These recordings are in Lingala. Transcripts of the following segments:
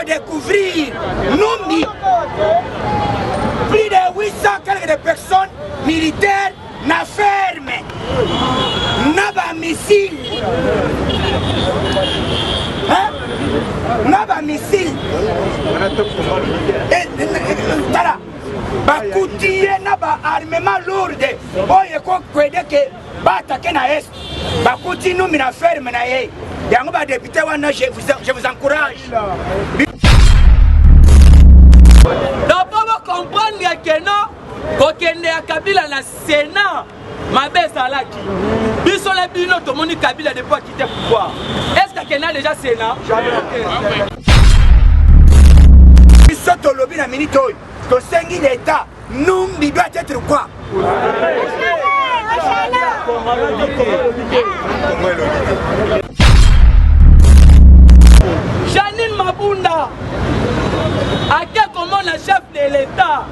kodécouvrir Numbi plus de 800 quelque de personnes militaires na ferme na bamissile, na bamissile. Tala, bakuti ye na baarmement lourde oyo ekokwede ke baattaquer na Est. Bakuti Numbi na ferme na ye. Yango badéputé wana, je vous encourage. Donc mpo bocomprendre que non, kokende ya Kabila na Sénat, mabe ezalaki. Biso na bino tomoni Kabila depuis akite pouvoir, est ce que akenda déjà Sénat? Biso tolobi na minute oyo, tosengi l'État, Numbi doit être quoi? Janine Mabunda ake komona chef de l'État,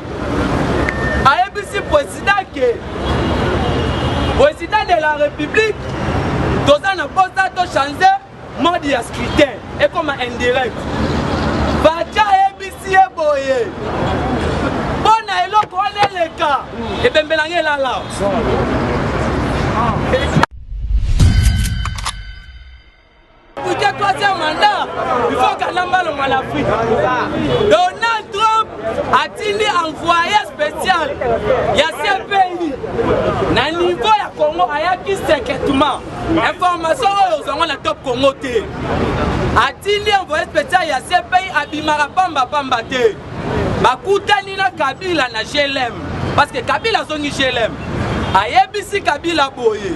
ayebisi président ke président de la République, toza na posa tochange mode ya scrutin, ekoma indirect. Batia ayebisi ye boye: mpo na eloko wana eleka, ebembelanga elala. Pour troisième mandat, il faut Kanamba longwa l'Afrique. Donald Trump atindi envoyé spécial ya CPI na niveau ya Congo, ayaki secrètement. Information oyo ozwango na Top Congo te. Atindi envoyé spécial ya CPI, abimaka pamba pamba te. Bakutani na Kabila na GLM, parce que Kabila azongi GLM. Ayebisi Kabila boye: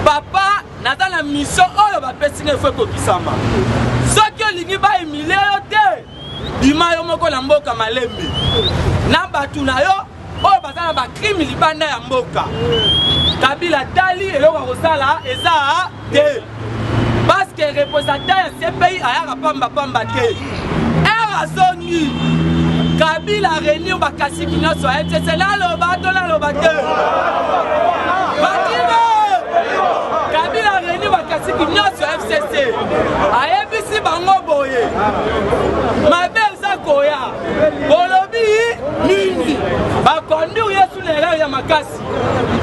papa, naza na mission oyo bapesi ngai, faut ekokisama. Soki olingi bahumilie yo te, bima yo moko na mboka malembe na bato na yo oyo baza na bacrime libanda ya mboka. Kabila tali eloko ya kosala eza te, parce que représentant ya CPI ayaka pambapamba te. Ere azongi, Kabila réunir bakasiki nyonso ya FCC. Naloba to naloba te? Batime Kabila réunir bakasiki nyonso ya FCC, ayebisi bango boye: mabe eza koya, bolobi nini? Baconduire yesu na erreur ya makasi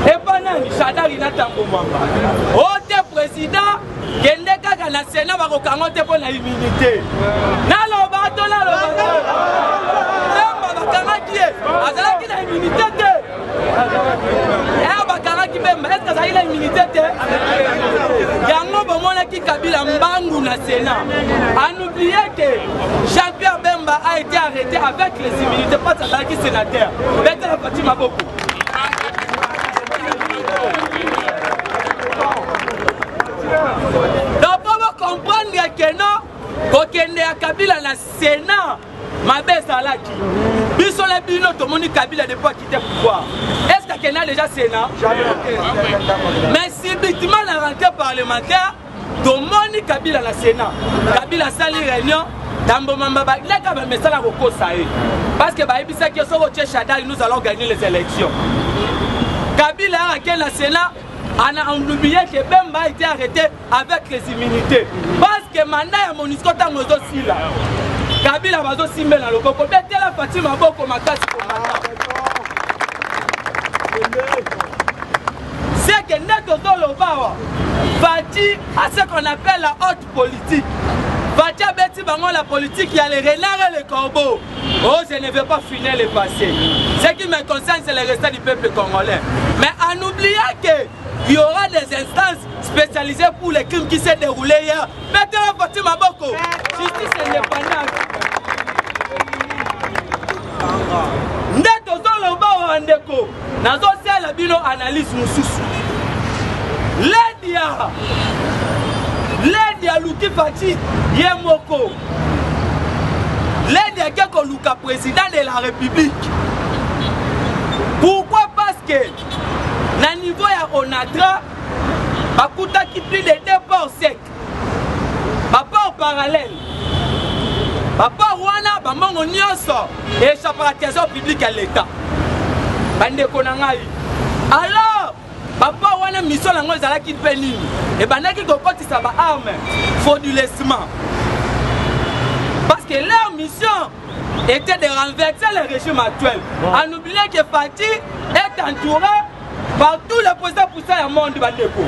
epa nani? Shadari na Ntango Mwamba. O te, président, kende kaka na Sénat, bakokango te mpo na immunité. Naloba to naloba te? Bemba bakangaki ye, azalaki na immunité te. Ere bakangaki Bemba, est-ce azalaki na immunité te? Yango bomonaki Kabila mbangu na Sénat. En oublier que Jean-Pierre Bemba a été arrêté avec les immunités parce azalaki sénateur. Betela Fati maboko. Donc mpo bocomprendre que non, kokende ya Kabila na Sénat, mabe ezalaki. Biso na bino tomoni Kabila depuis akite pouvoir, est ce que akenda déjà Sénat? Mais subitement, na rentrée parlementaire, tomoni Kabila na Sénat. Kabila asali réunion, Tambo Mamba baleka bamesala kokosa ye, parce que bayebisaki ye: soki otie Shadari, nous allons gagner les élections. Kabila ake na Sénat, ana oublié que Bemba a été arrêté avec les immunités, parce que mandat ya MONUSCO ntango ezosila, Kabila bazosimbela loboko. Betela Fati maboko makasi. Komata seke nde tozoloba awa, Fati a ce qu'on appelle la haute politique. Fati abeti bango la politique ya le renard et le corbeau. Oh, je ne veux pas finir le passé, ce qui me concerne, c'est le restant du peuple congolais. Mais en oubliant que il y aura des instances spécialisées pour les crimes qui s'est déroulé hier. Betela Fati maboko. Justice indépendante nde tozoloba wa. Ndeko, nazosala bino analyse mosusu. Ledia ledi aluki Fati ye moko. Ledi ake koluka président de la République. Pourquoi? Parce que na niveau ya ONATRA, bakutaki plus de deux ports secs, baport parallèle. Baport wana, bambongo nyonso échappaka trésor public ya l'État. Bandeko na ngai, alors baport wana, mission yango ezalaki mpe nini? Ebandaki kokotisa baarme frauduleusement, parce que leur était de renverser le régime actuel. En oubliant que Fatshi est entouré par tous les présidents puissants ya monde bandeko.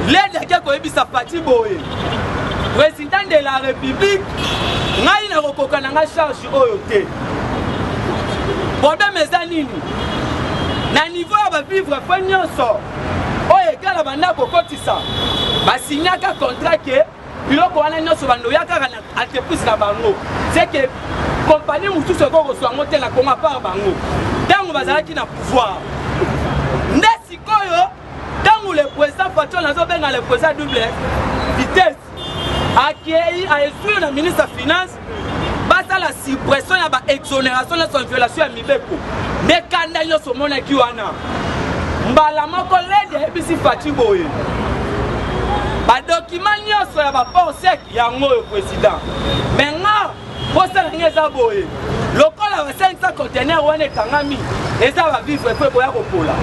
Lede ake koyebisa Fatshi boye, président de la République, ngai nakokoka na ngai charge oyo te. Problème eza nini? Na niveau ya bavivre fo nyonso oyo ekala banda kokotisa basignaka contrat ke biloko wana nyonso bando ya kaka na entreprise na bango, c'est que compagnie mosusu ekoki kozwa yango te na Congo apart bango ntango bazalaki na pouvoir. Nde sikoyo ntango le président Fatshi nazobenga le président double vitesse akei aesui na ministre ya finance basala suppression ya baexonération nyonso violation ya mibeko. Nde kanda nyonso omonaki wana mbala moko ledi ayebisi Fatshi boye, badocument nyonso ya baport sec yango oyo président, me nga posa na ngai eza boye, lokola ba 500 conteneur wana ekangami eza bavivre mpe boya kopola,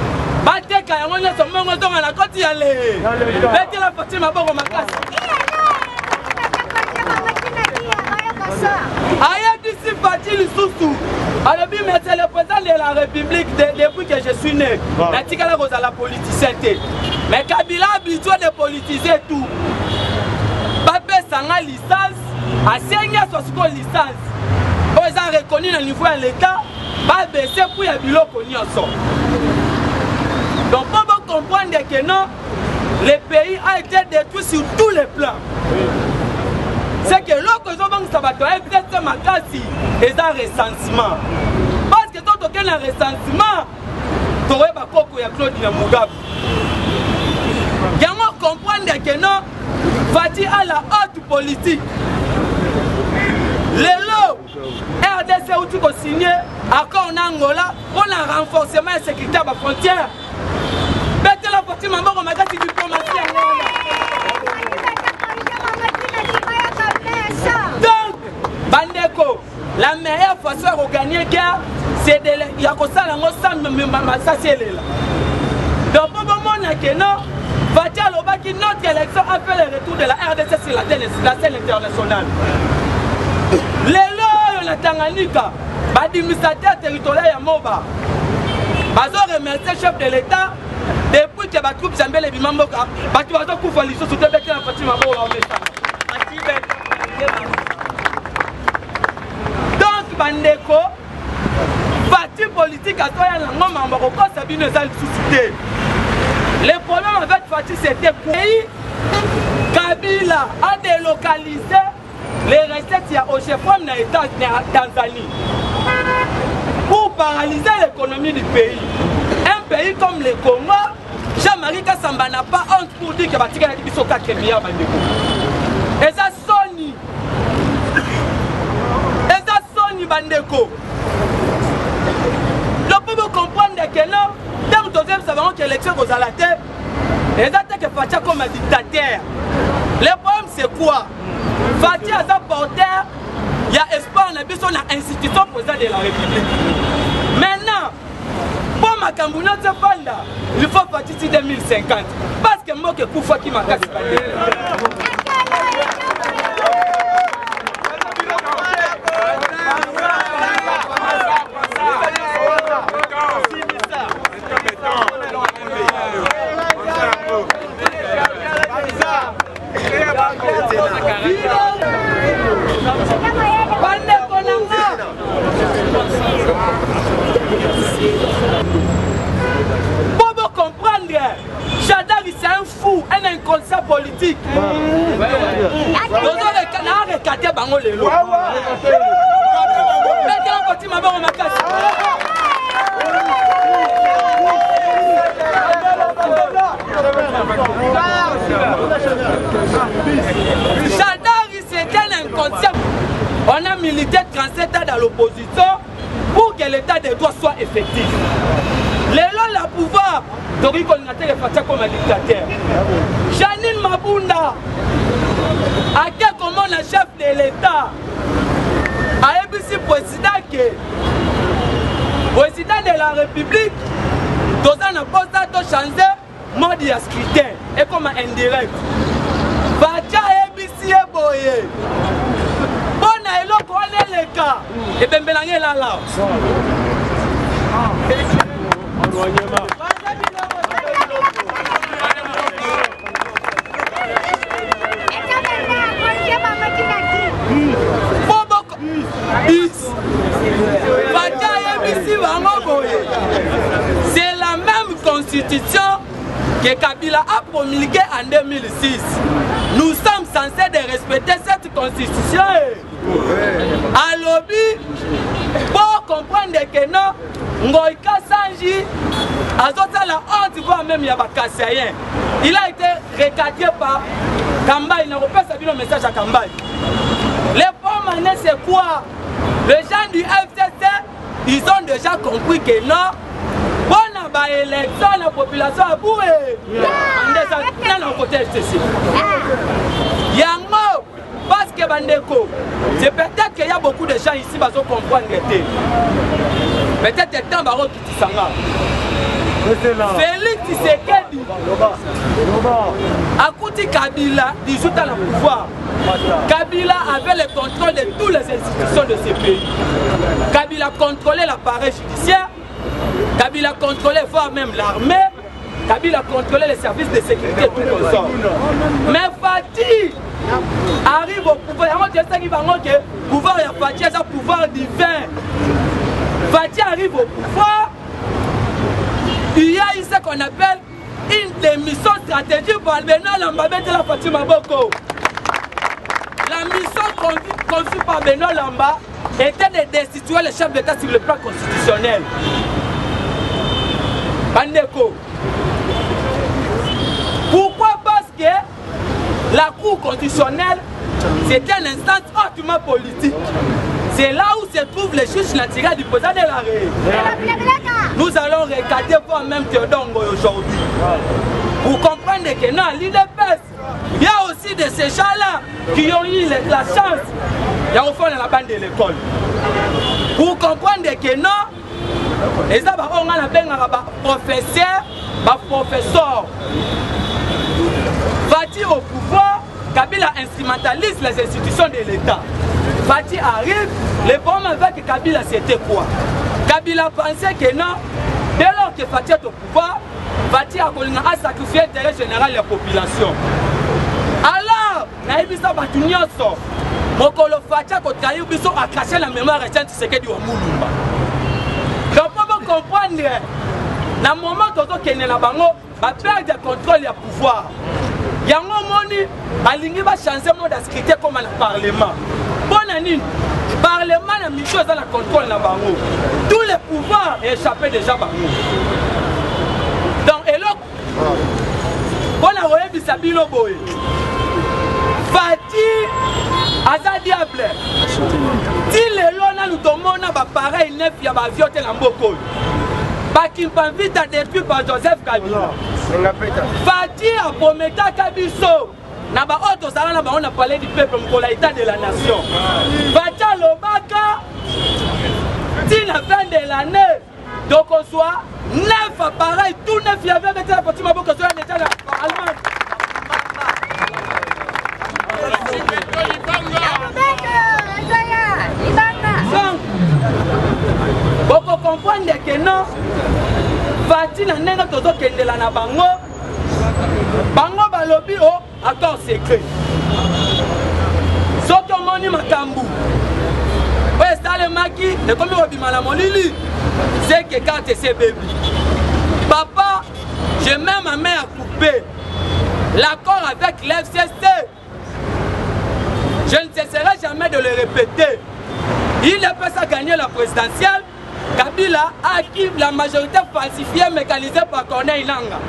bateka yango nyonso, mbongo ezonga na koti ya le betela Fatshi maboko makasi. Ayebisi Fatshi lisusu, alobi: "Monsieur le président de la République, depuis que je suis né, natikala kozala politicien te, mais Kabila habitué de politiser tout. Bapesa nga licence." Asengi azwa sikoyo licence oyo eza reconnu na niveau ya l'État, babaisser prix ya biloko nyonso. Donc mpo bocomprendre que non, le pays a été détruit sur tous les plans. C'est que eloko ezobangisa bato ya FDC makasi eza recensement, parce que to tokende na recensement, tokoyeba koko ya Claude na Mugabe. Yango comprendre que non, Fatshi a la haute politique. Lelo RDC euti kosigne accord na Angola mpo na renforcement ya sécurité ya bafrontière. Betela Fatshi maboko makasi. Diplomatie yango wana. Donc bandeko, la meilleure façon ya kogagner guerre, c'est ya kosala yango sans masasi elela. Donc mpo bomona ke non, Fatshi alobaki: "Notre élection a fait le retour de la RDC sur la scène internationale." Lelo oyo na Tanganyika, baadministrateur territorial ya Moba bazoremercier chef de l'État. Depuis ke batroupe zambele ebima mboka, bato bazokufa lisusu te. Betela Fatshi maboko, bamesana. Donc bandeko, parti politique azoya nango mambo kokosa bino eza lisusu te. Le problème avec Fatshi, c'était pays Kabila a délocalisé les recettes ya OGEFREM na État na Tanzanie pour paralyser l'économie du pays. Un pays comme le Congo, Jean-Marie Kassamba n'a pas honte pour dire que batikalaki biso 4 milliards. Bandeko, eza soni, eza soni bandeko. Donc mpo bocomprendre ke non, ntango tozoyebisa bango ke élection ekozala te, eza te ke Fatshi akoma dictateur. Le problème, c'est quoi? Fatshi aza porteur ya espoir na biso na institution président de la République. Maintenant, mpo makambo nyonso efanda, il faut Fatshi ti 2050, parce que mboka ekufaki makasi, bandeko. Bandeko na nga, po bocomprendre, Shadary, c'est un fou, un inconscient politique. Na arekate bango lelo. Betela Fatshi maboko makasi. Shadary, c'est un inconscient. On a milité 37 ans dans l'opposition pour que l'état de droit soit effectif. Lelo la pouvoir, tokoki kolinga te Fatshi akoma dictateur. Janine Mabunda ake komona chef de l'État, ayebisi président ke président de la République, toza na posa tochange mode ya scrutin, ekoma indirect. Fatshi ayebisi ye boye: mpo na eloko wana eleka, Ebembe na ngai elala. Bis. Fatshi ayebisi bango boye. C'est la même constitution que Kabila a promulguée en 2006. Nous sommes censés de respecter cette constitution. Alobi, pour comprendre que non, Ngoy Kasanji azosala honte voire même ya bakasayen. Il a été recadré par Kambayi. Nakopesa bino message ya Kambayi. Les formes c'est quoi? Les gens du FCC, ils ont déjà compris que non, mpona baélection na population ya bue ande eza nana kote FCC yango parce que bandeko c'est peut-être qu'il y a beaucoup de gens ici bazo comprendre te peut-être temps bakokitisa nga Félix Tshisekedi akuti Kabila 18 ans na pouvoir. Kabila avait le contrôle de toutes les institutions de ce pays. Kabila contrôlait l'appareil judiciaire, Kabila contrôlait voire même l'armée, Kabila contrôlait les services de sécurité tout consort. Mais Fatih arrive au pouvoir, yango toyesaki bango ke pouvoir ya Fatih eza pouvoir divin. Fatih arrive au pouvoir, il y a eu ce qu'on appelle une démission stratégique par Benoît Lamba betela Fatih Maboko. La mission conçue par Benoît Lamba était de destituer le chef d'État sur le plan constitutionnel. Bandeko. Pourquoi Parce que la Cour constitutionnelle, c'est une instance hautement politique. C'est là où se trouve le juge naturel du président de la République. Nous allons recadrer voir même Théodore Ngoy aujourd'hui. Pour comprendre que non, l'IDPS, il y a aussi de ces gens-là qui ont eu la chance il y a au fond dans la bande de l'école. Pour comprendre que non, eza baoyo ngai nabengaka baprofesseur baprofesseur Fatih au pouvoir Kabila instrumentalise les institutions de l'État. Fatih arrive, le problème avec Kabila c'était quoi Kabila pensait que non, dès lors que Fatih est au pouvoir, Fatih akolinga a sacrifier l'intérêt général ya population. Alors, nayebisa bato nyonso mokolo Fatih akotrahir biso akrache na mémoire ya Etienne Tshisekedi wa Mulumba. Donc mpo bocomprendre na moment tozokende na bango ba perdre contrôle ya pouvoir yango omoni balingi bachange mode ya scrutin ekoma na parlement mpo na nini parlement na mission eza na contrôle na bango tous les pouvoirs échappe déjà bango donc eloko mpo na koyebisa bino boye fati aza diable ti lelo nanu tomona bapareil nef ya baavio te na mboka oyo bakimpa vita détruit par Joseph Kabila. Fatih aprometaka biso na baoyo tozala na bango na palais du peuple mokolo ya état de la nation. Fatih alobaka ntina fin de l'année tokozwa neuf appareil tout neuf ya vebe tela Fatih maboko ezoya deja na Allemagne. Donc, bokocomprendre ke non Fatih na ndenge tozokendela na bango bango balobi o accord secret soki omoni makambo oyo esalemaki ekomi kobima na molili seke carte esi ebebi papa je mets ma main à couper l'accord avec l'FCC je ne cesserai jamais de le répéter il est pas à gagner la présidentielle Kabila a acquis la majorité falsifiée mécanisée par Corneille Nangaa.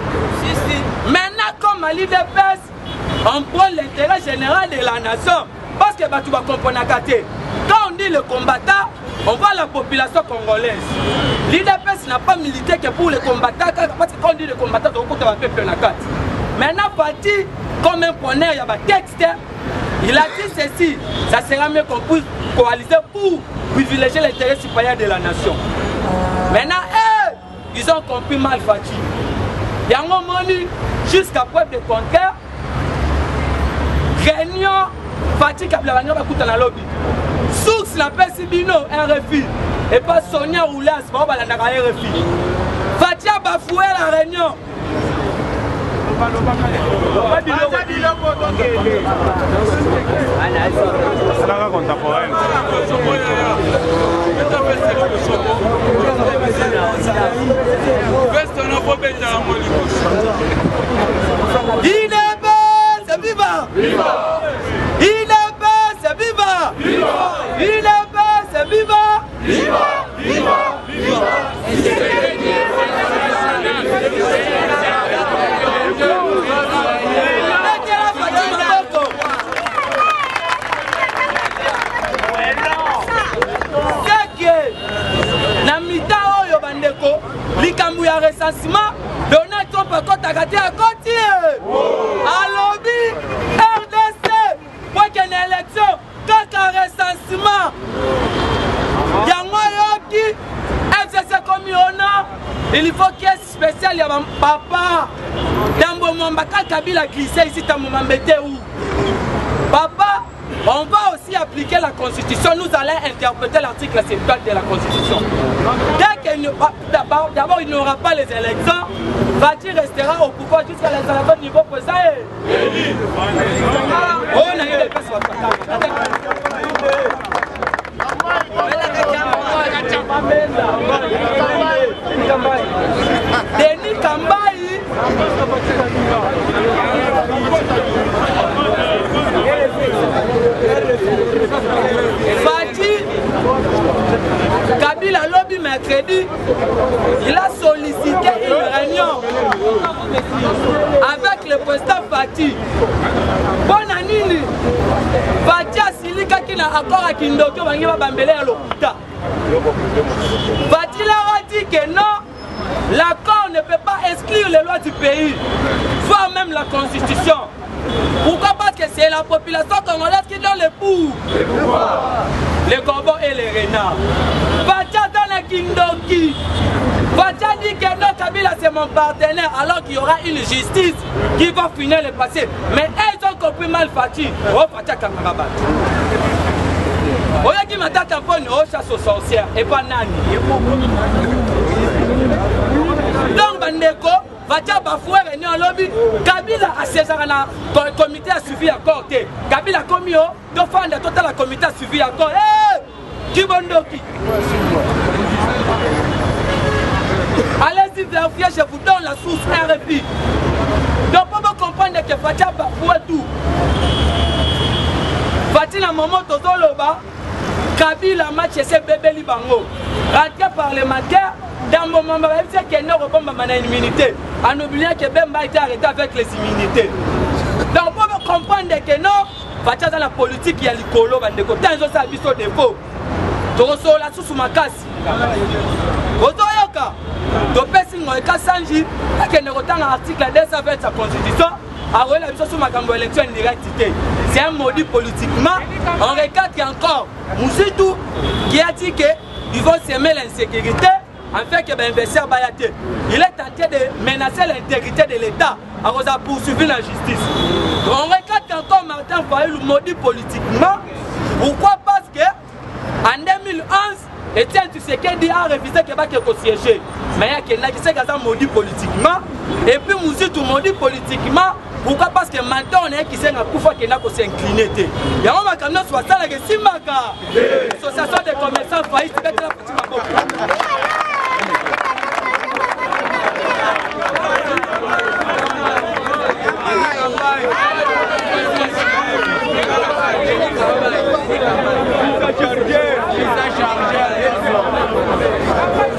Si, si. Maintenant, comme à l'UDPS, on prend l'intérêt général de la nation. Parce que bah, tu vas comprendre Quand on dit le combattant, on voit la population congolaise. L'UDPS n'a pas milité que pour les combattants, parce que quand on dit le combattant, on a peuple na carte. Maintenant, parti comme un preneur, il y a un texte. Il a dit ceci, ça sera mieux qu'on puisse coaliser pour privilégier l'intérêt supérieur de la nation. Maintenant, eux, ils ont compris mal Fatih. Yango moni, jusqu'à preuve de contraire, réunion Fatih Kabila banga bakuta na lobi. Source napesi bino RFI epa Sonia Roulas bao balandaka RFI. Fatshi a bafoué la réunion. Salaka contemporaine. Idps viva! Viva! Idps viva! Viva! Idps viva! Viva! Viva! Viva! Betela Fatshi maboko. Seke na mita oyo bandeko likambo ya recensement Donald Trump akɔtaka te akɔti ye alobi RDC bokende élection kaka recensement yango ayoki FCC komi ona il faut caisse spéciale ya papa Tambo Mwamba ka Kabila glisse ici Tambo Mwamba était où papa On va aussi appliquer la Constitution. Nous allons interpréter l'article 70 de la Constitution. Dès que d'abord, il n'y aura pas les élections, Fatshi restera au pouvoir jusqu'à l'installation du niveau président. Oh, on a eu des Denis Kambayi Fatshi Kabila lobi mercredi il a sollicité une réunion avec le président Fatshi mpo na nini Fatshi asilikaki na accord ya kindoki oyo bangi babambele ya lokuta Fatshi leur a dit que non L'accord ne peut pas exclure les lois du pays, voire même la constitution. Pourquoi Parce que c'est la population congolaise qui donne les pour. Les corbeaux et les renards. Fatshi donne kindoki. Fatshi dit que non, Kabila c'est mon partenaire, alors qu'il y aura une justice qui va finir le passé. Mais ils ont compris mal Fatshi. Oh Fatshi Kamarabat. Oyaki matata mponi o chasse aux sorcières et pas nani. Donc bandeko Fatshi bafoué réunion alobi Kabila asiégeaka na comité ya suivi ya corps te. Kabila akomi o tofanda totala comité ya suivi ya corps. Hey! Kibondoki. Allez-y vérifier, je vous donne la source RFI. Donc pour comprendre que Fatshi a bafoué tout. Fatshi na moment tozoloba Kabila match ese bebeli bango. Rentrée parlementaire dans moment bayebisi akende kobombama na immunité en oubliant que Bemba a été arrêté avec les immunités. Donc pour comprendre que non Fatshi aza na politique ya likolo bandeko ntango ezosala biso défaut tokosolola susu makasi ozoyoka topesi ngoi kasanji akende kotanga article 220 ya constitution akoyela biso su makambo ya élection indirecte te c'est un maudit politiquement on recadre encore Muzitu qui a dit que ils vont semer l'insécurité en fait que bainvestisseur baya te il est tenté de menacer l'intégrité de l'état akozala poursuivi na justice on recadre encore Martin Fayulu maudit politiquement pourquoi parce que en 2011 Etienne Tshisekedi a refusé que bake ko siéger mais akendaki seke aza maudit politiquement et puis Muzitu maudit politiquement pourquoi parce que mentor na ye Kisenga akufa akenda ko s'incliner te yango makambo nyonso basalaka esimbaka association de commerçants faillite betela Fatshi maboko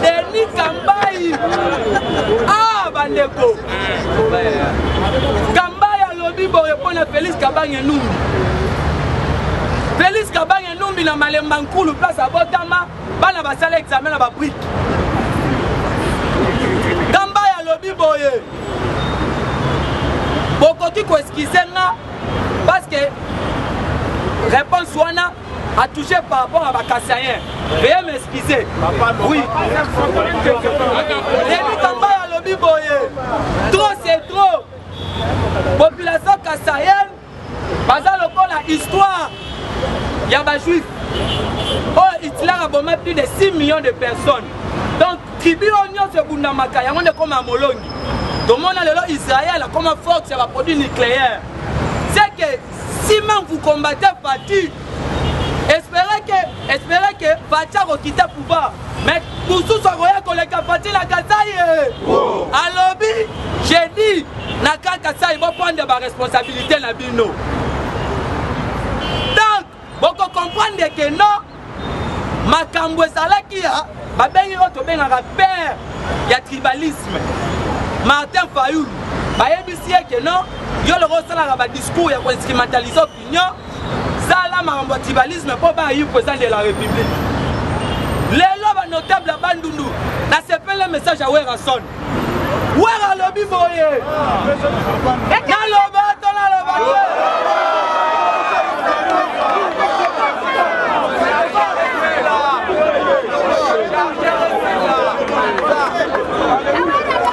Denis Kambayi ah bandeko Kambayi alobi boye mpo na Felix Kabange Numbi Felix Kabange Numbi na Malemba Nkulu place abotama bana basala examen na babrike Kambayi alobi boye bokoki koeskize nga parce que réponse wana a touché par rapport à bakasayen veuillez m'excuser oui Denis Kambayi alobi boye trop c'est trop population kasayenne baza lokola histoire ya bajuif. Baboma plus de 6 millions de personnes. Donc tribu oyo nyonso ebundamaka yango nde ekoma ya molongi. Tomona lelo Israël akoma force ya baproduit nucléaire. C'est que si même vous combattez Fatih, espérez que, espérez que Fatih akokita pouvoir. Mais mosusu akoya koleka Fatih na Kasai. Oh. Alobi, j'ai dit na Kasai boprendre ba responsabilité na bino. Donc boko comprendre que non makambo ezalaki ya babengi oyo tobengaka père ya tribalisme Martin Fayulu bayebisi ye ke non yo loko osalaka badiscours ya koinstrumentaliser opinion sala makambo ya tribalisme mpo bayi président de la république lelo banotable ya bandundu nasepele message ya werrason wera alobi boye naloba to naloba te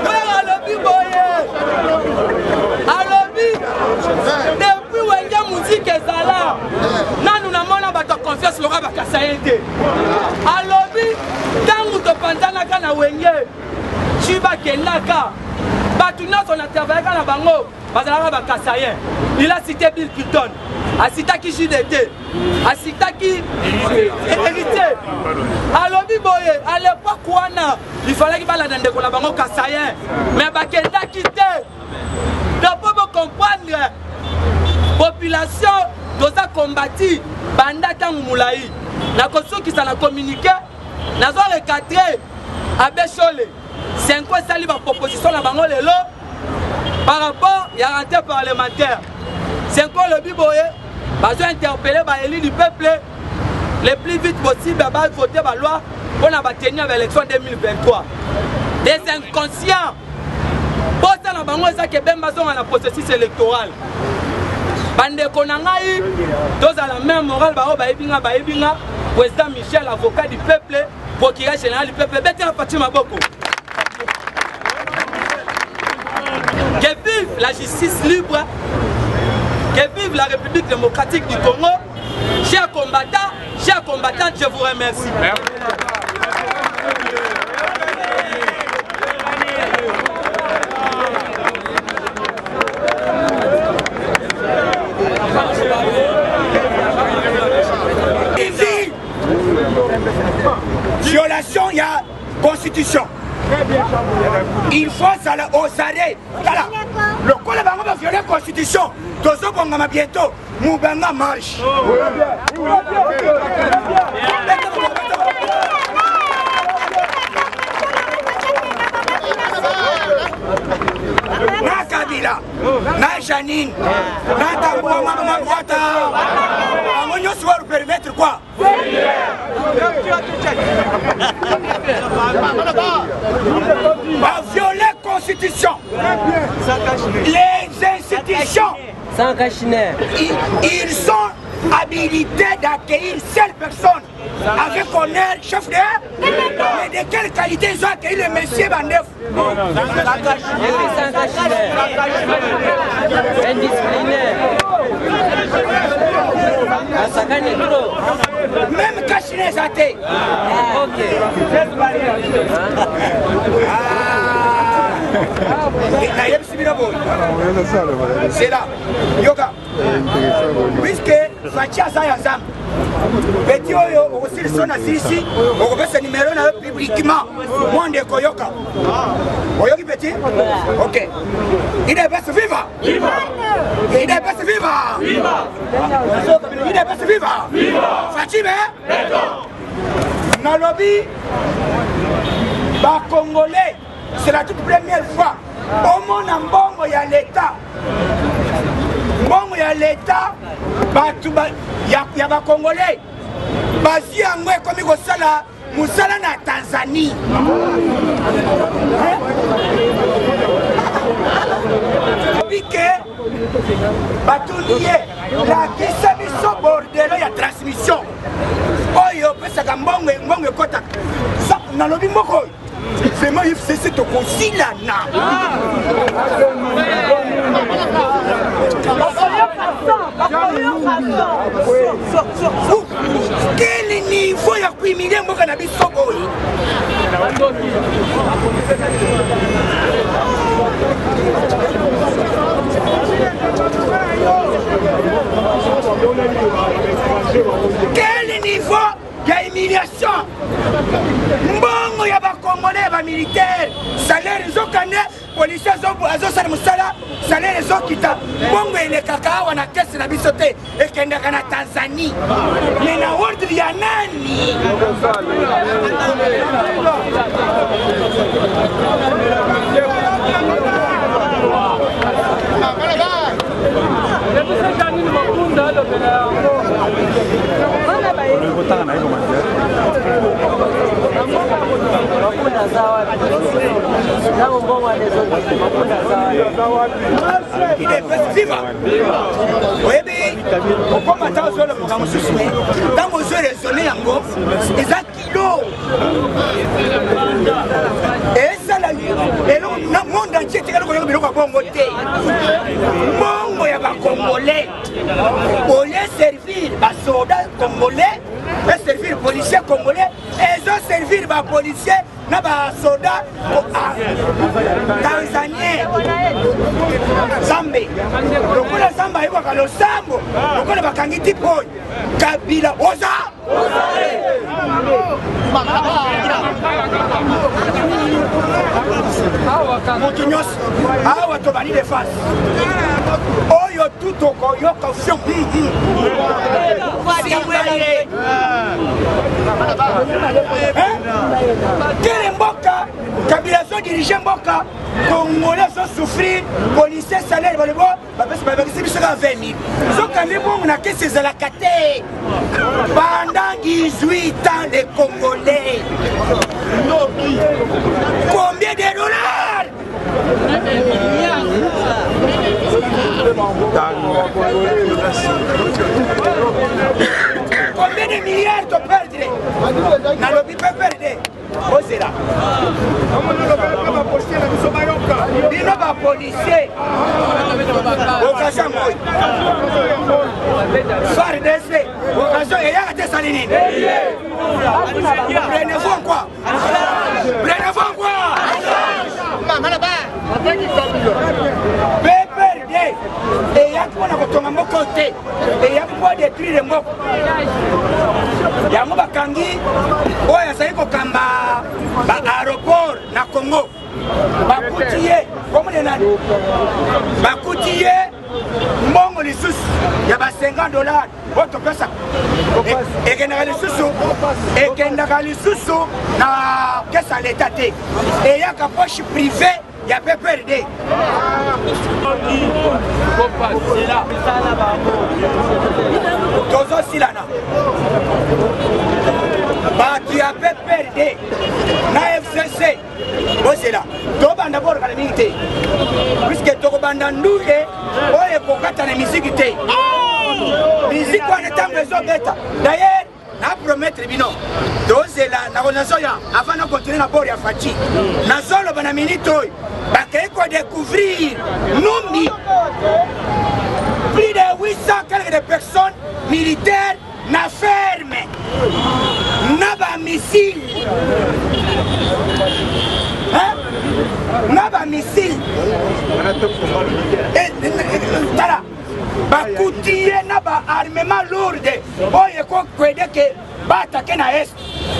wera alobi boye alobi depuis wenge muziki ezala nanu namona bato ya confiance loka bakasa ye te alobi ntango topanzanaka na wenge ti bakendaka bato nyonso na travaillaka na bango bazalaka bakasayen il a cité bill clinton asitaki jdt asitaki héritier alobi boye à l'époque wana ifalaki balanda ndeko na bango kasayen mais bakendaki te donc mpo bocomprendre population toza combati banda ntango molai nakosukisa na communiqué nazo recadre abe shole senko esali baproposition na bango lelo par rapport ya rentrée parlementaire senko olobi boye bazo interpelle baélu du peuple le plus vite possible bavote baloi mpo na bateni ya baélection 2023 des inconscients posa na bango eza ke bemba azonga na processus électoral bandeko na ngai tozala même moral baoyo bayebi nga bayebi nga président michel avocat du peuple procureur général du peuple betela faci maboko que vive la justice libre que vive la république démocratique du congo chers combattants chers combattantes je vous remercie Merci. Violation ya constitution. Il faut zala ozare tala lokola bango ba violer constitution tozobongama bientôt mubanga marche. Na Kabila na Janine na Tambwa Mabwata bango nyonso baru permettre quoi ba violer constitution les institutions Sans cache-nez. Ils, ils sont habilités d'accueillir seule personne avec honneur, chef de. Mais de quelle qualité ils ont accueilli le monsieur Bandef Sans cache-nez. Indisciplinaire. Asakani trop. Même cache-nez eza te. Ok. Nayebisi bino boye zela yoka puiske faci aza ya nzambe peti oyo okosilisa na silisi okopesa nimero na yo publiquement mwa ndeko yoka oyoki peti ok idps viva idps viva idps viva faci be nalobi bacongolais c'est la toute première fois omona mbongo ya leta mbongo ya leta bato ba, ya, ya bacongolais bazwi yango ekomi kosala mosala na tanzanie bike batuni ye lakisa biso bordelo ya transmission oyo opesaka mbongo mbongo ekotaka nalobi moko oyo vraiment fcc tokosilana quel niveau ya kohumilie mboka na biso boye? Quel niveau ya humiliation! Mbongo ya bakongolais ya bamilitaire, salaire nzokande policier azosala mosala, salaire ezokita, mbongo elekaka awa na kese na biso te, ekendaka na Tanzanie. Me na ordre ya nani? Oyebi okoma ata ozoloboka mosusu ntango ozo raisonne yango eza kilo ezala eloko na monde entier etikali koyoka biloko ya bongo te. Mbongo ya bacongolais olie servir basoda congolais, eservir policier congolais, ezoservir bapolicier na basoda tanzanien. Zambe lokola Zambe ayebaka losambo, lokola bakangi tipe oyo Kabila oza moto nyonso awa tobandi defense oyo tu tokoyoka fio simba ye kele mboka. Kabila azodirige mboka, congolais azosouffrir, policier salaire balobo bapesi babakisi biso kaka 20 000, nzokande bongo na kesi ezalaka te. Pendant 18 ans, les Congolais, combien de dollars? Combien de milliards to perdre? Nalobi pe perdre, ozela bino bapolisier, occasion moi FARDC, occasion eyaka te, esali nini? Prenez-vous quoi? Prenez-vous quoi? PPRD eyaki mpona kotonga mboka te, eyaki mpo détruire mboka. Yango bakangi oyo azali kokamba baaéroport na Congo, bakuti ye komone nani, bakuti ye mbongo lisusu ya ba 50 dollars oyo topesa, ekendaka lisusu na kesa leta te, eyaka poche privé ya PPRD. Tozosilana bato ya PPRD na FCC. Bozela, tobanda borokala mingi te, puisque tokobanda ndule oyo ekokata na miziki te. Miziki wana ntango ezobeta, d'ailleurs na promettre bino, tozela nakonazoya avant na continue na bord ya Fatshi. Nazoloba na minute oyo bakei kodécouvrir Numbi, plus de 800 quelque de personnes militaires na ferme na bamissile, na bamissile. Tala, bakuti ye na baarmement lourde oyo ekokwede ke baatake na est,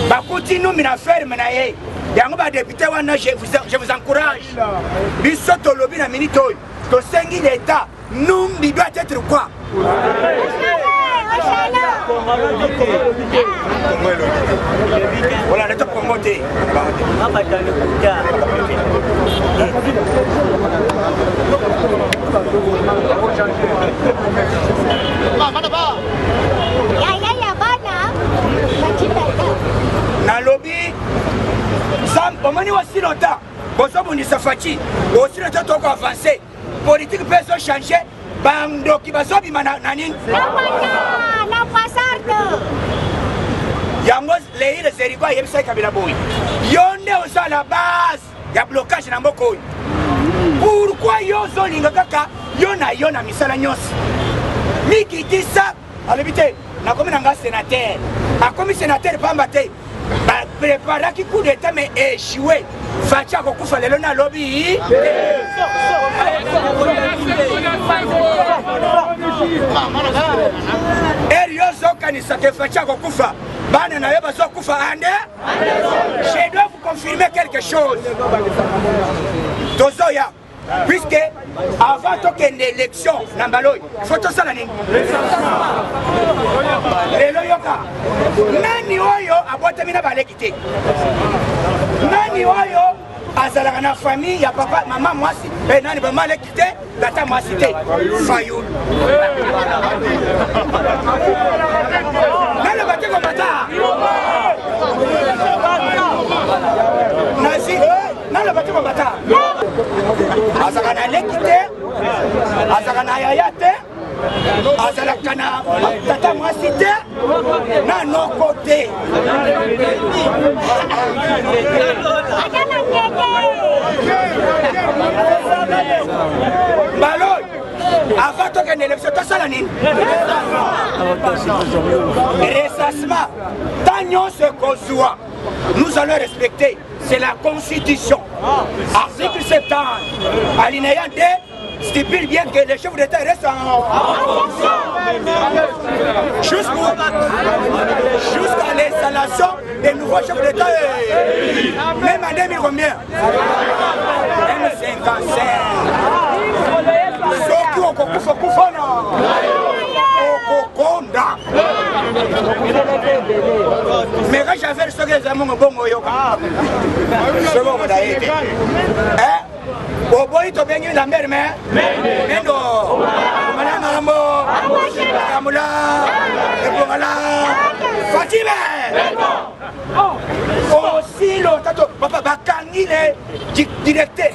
bakuti Numbi na ferme na ye. Yango badéputé wana, je vous encourage. Biso tolobi na minute oyo, tosengi l'État, Numbi doit être quoi? Olanda to Kongo te. Nalobi, omoni, aussi longtemps bozobundisa Fatshi, aussi longtemps toko avance politique mpe ezochange. Bandoki bazobima na nini yango? Leile Zerigo ayebisaki Kabila boye: yo nde oza la base ya blocage na mboka oyo. Pourquoi yo ozolinga kaka yo na yo na misala nyonso? Mikitisa. Alobi te, nakomi na nga sénateur. Akomi sénateur pamba te. Bapreparaki coup d'état mais échoué. Fatshi akokufa lelo na lobi. Eri yo ozokanisa ke Fatshi akokufa, bana na yo bazokufa ande. Je dois vous confirmer quelque chose. Tozoya puisque avant tokende élection na mbala oyo fo tosala nini lelo yoka nani oyo abotami na baleki te nani oyo azalaka na famille ya papa mama mwasi eh, nani mama leki te tata mwasi te fayulu naloba te komata nazi naloba te komata azalaka na leki te azalaka na yaya te azalaka na tata mwasi te na noko te baloy avant tokende élection tosala nini recensement ntan nyonso ekozwa nous allons respecter c'est la constitution article 70 alinéa 2 stipule bien que le chef d'État reste en fonction jusqu'à l'installation des nouveaux chefs d'État. Même en 2000 combien M55. Soki okokufa kufa na okokonda. Mais quand j'avais soki eza mongo bongo oyoka. Soki okoda ye te. Oboyi tobengi Lambert me mendo omala ngambo kamula ebongala Fatime osilo tato papa bakangi le directeur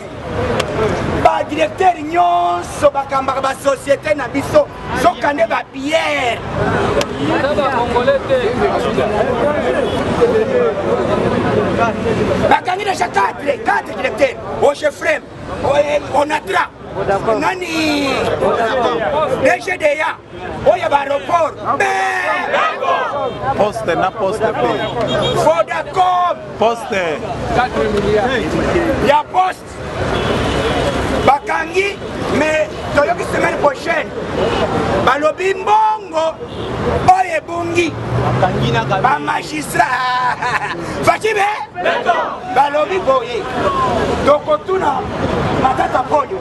badirecteur nyonso bakambaka basociété na biso zoka nde babiere bakangi deja 4 4 directeur ogefrem onatra nani dgda oyo baaéroport poste na poste pe vodacom poste ya poste bakangi mais toyoki semaine prochaine balobi mbongo oyo ebungi bamagistrat facibe balobi boye tokotuna matata polio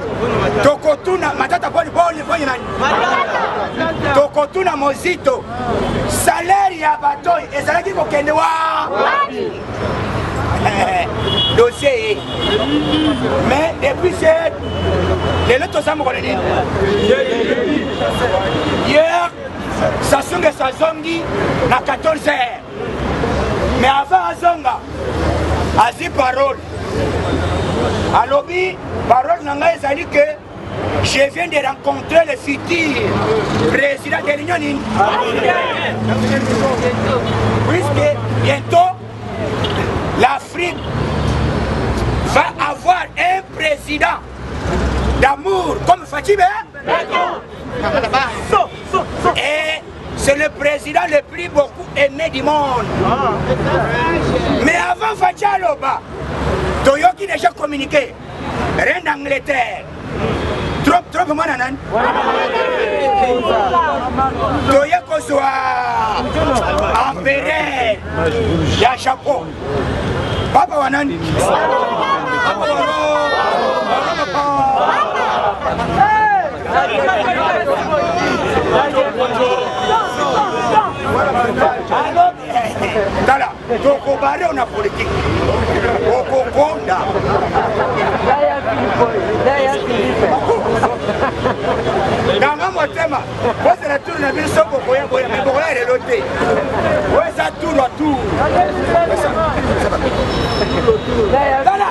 tokotuna matata polio polio polio nani tokotuna mozito salaire ya bato oyo ezalaki kokende wa dossier ye mais depuis ce lelo toza mokolo nini hier Sassou Nguesso azongi na 14 heures mais avant azonga azwi parole alobi parole na ngai ezali ke je viens de rencontrer le futur président de l'union nini puisque bientôt l'Afrique va avoir un président d'amour comme Fatih Et c'est le président le plus beaucoup aimé du monde. Mais avant Fatih aloba, toyoki déjà communiqué. Reine d'Angleterre. Trop, trop, mwana nani? Toye kozwa empereur ya Japon. Papa wa nani? Papa wa tala tokobare na politike okokonda kanga motema bozela tour na bino soki bokoya boya me bokoya lelo te oyo eza tour a tour tala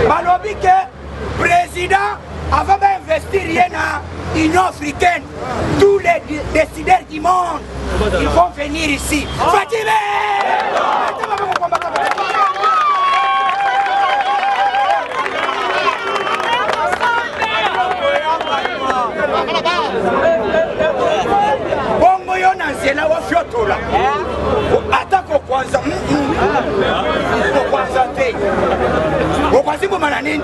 balobi ke président avant bainvestir ye na union africaine tous les décideurs du monde ils vont venir ici fatime bongo yo na nzela ofiotola ata kokwanza mm, mm. Ekoma na nini?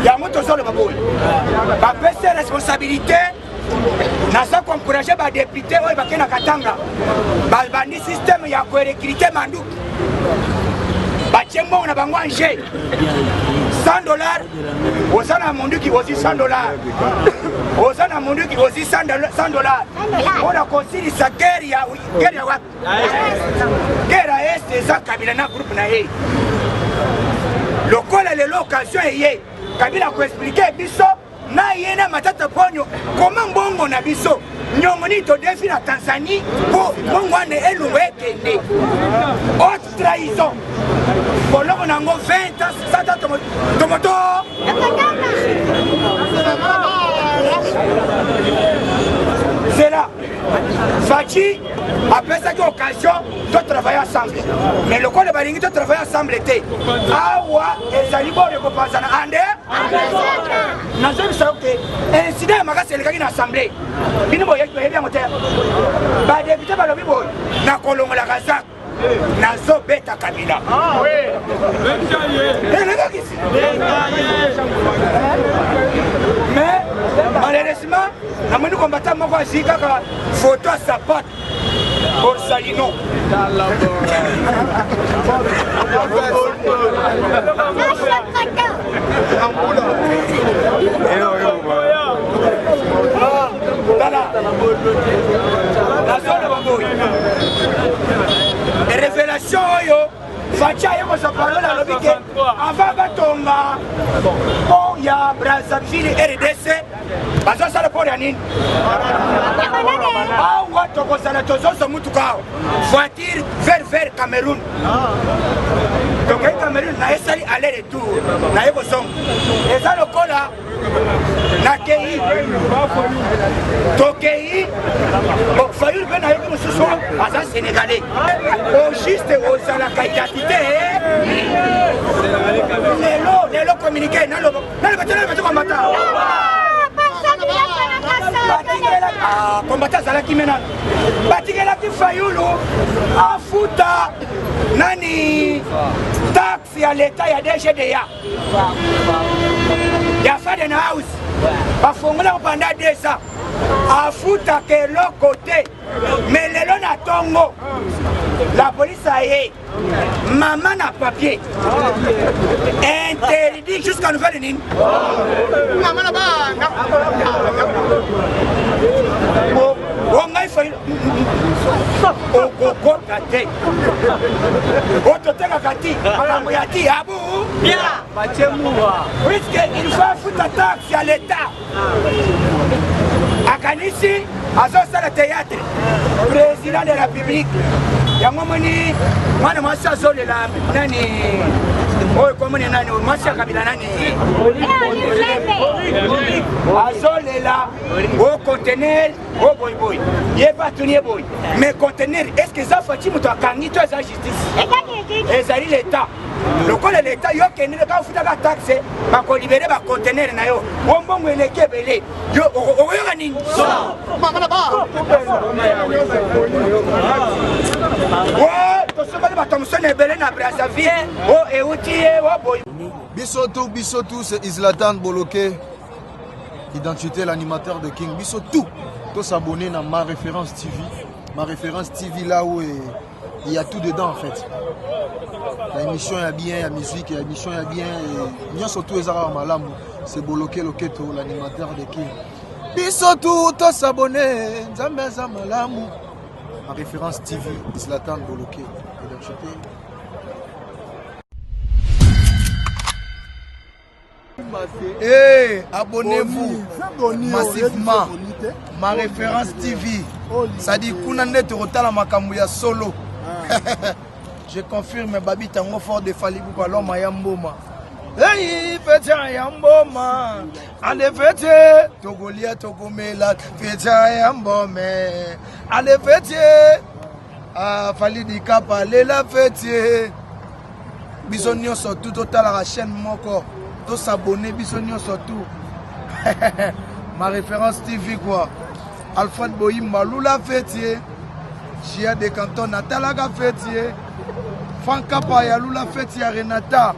Yango tozoloba boye, bapesi responsabilité. Naza koencourage badepute oyo bakei na Katanga, babandi systeme ya korecrute manduki, batie mbongo na bango ange 100 $. Oza na munduki, ozwi 100 $. Oza na munduki, ozwi 100 $ mpona kosilisa guerre. Ya guerre ya wapi? Guerre ya Est eza Kabila na groupe na ye. Lokola lelo occasion eye, Kabila koexpliquer biso na ye na Matata Ponyo koma mbongo na biso, nyongo nini todefi na Tanzanie, mpo mbongo wana elongo ekende. Haute trahison, boloko nango 20 ans, 100 ans, tomoto. Zela Fatshi apesaki occasion totravaille ensemble, mais lokola balingi totravaille ensemble te, awa ezali boro ekopanzana ande. Nazoyebisa yo ke incident ya makasi elekaki na assemblée. Bino boyebi yango te. Badéputé balobi boye: nakolongolaka zak, nazobeta Kabila. Elekakisi, mais malheureusement namoni kombata moko azwi kaka photo ya sapat Borsalino. Tala, nazoloba boye, révélation oyo Fatshi aye kozwa parole, alobi ke avant batonga pont ya Brazzaville RDC, bazosala pont ya nini awa? Tokozala tozozwa mutuka awa, voiture vers Cameroun. Tokei Cameroun, nayesali aller retour, naye kozonga. Eza lokola nakei, tokei. Bon, Fayulu mpe nayoki mosusu aza Sénégalais. Au juste ozalaka identité lelo lelo communiqué. Naloba te, naloba te. Kombata kombata azalaki me nano batikelaki Fayulu afuta nani taxe ya leta ya DGDA ya Faden House. Bafongolako pendant 2 ans, afutaka eloko te. Mais lelo na ntongo la police aye mama na papier interdit jusqu'à nouvelle nini. O ngai fai okokota te, ototekaka ti makambo ya ti abu, puisque il faut afuta taxe ya l'État. Akanisi azosala théâtre, président de la République. Yango moni mwana mwasi azolela nani oyo komoni nani, mwasi ya Kabila nani, azolela o conteneur o boyeboye. Ye mpe atuni ye boye: mais conteneur, est ce que eza Fatshi moto akangi to eza justice? Ezali l'État. Lokola l'État, yo kendele kaka ofutaka taxe, bakolibérer baconteneur na yo. O mbongo eleki ebele, yo okoyoka nini? O tosombaki bato mosoni ebele na Brazzaville, o euti ye o boye. Biso tout, biso tout, c'est Islatan Boloke, identité l'animateur de King. Biso tout, tous abonnés dans Ma Référence TV. Ma Référence TV, là où il y a tout dedans en fait. La émission est bien, la musique, la émission est bien. Et surtout, malamu, c'est Boloke Loketo, l'animateur de King. Biso tout, tous abonnés, Nzambe aza malamu. Ma Référence TV, Zlatan Boloke, identité. Hey, abonnez-vous massivement. Ma Référence TV. Ça dit kuna nde tokotala makambo ya solo. Je confirme, babi tango fort de Falibuka, l'homme ya mboma. Hey, fête ya mboma. Ale fête, tokolia tokomela, fête ya mbome. Ale fête. Ah, Fally Dikapa, lela fête. Biso nyonso tu totalaka chaîne moko, tos'abonner biso nyonso tu. Ma Référence TV quoi. Alfred Boyimba lula fête, Gia de Canton natalaka fête. Franck Kapa ya Lula fête ya Renata.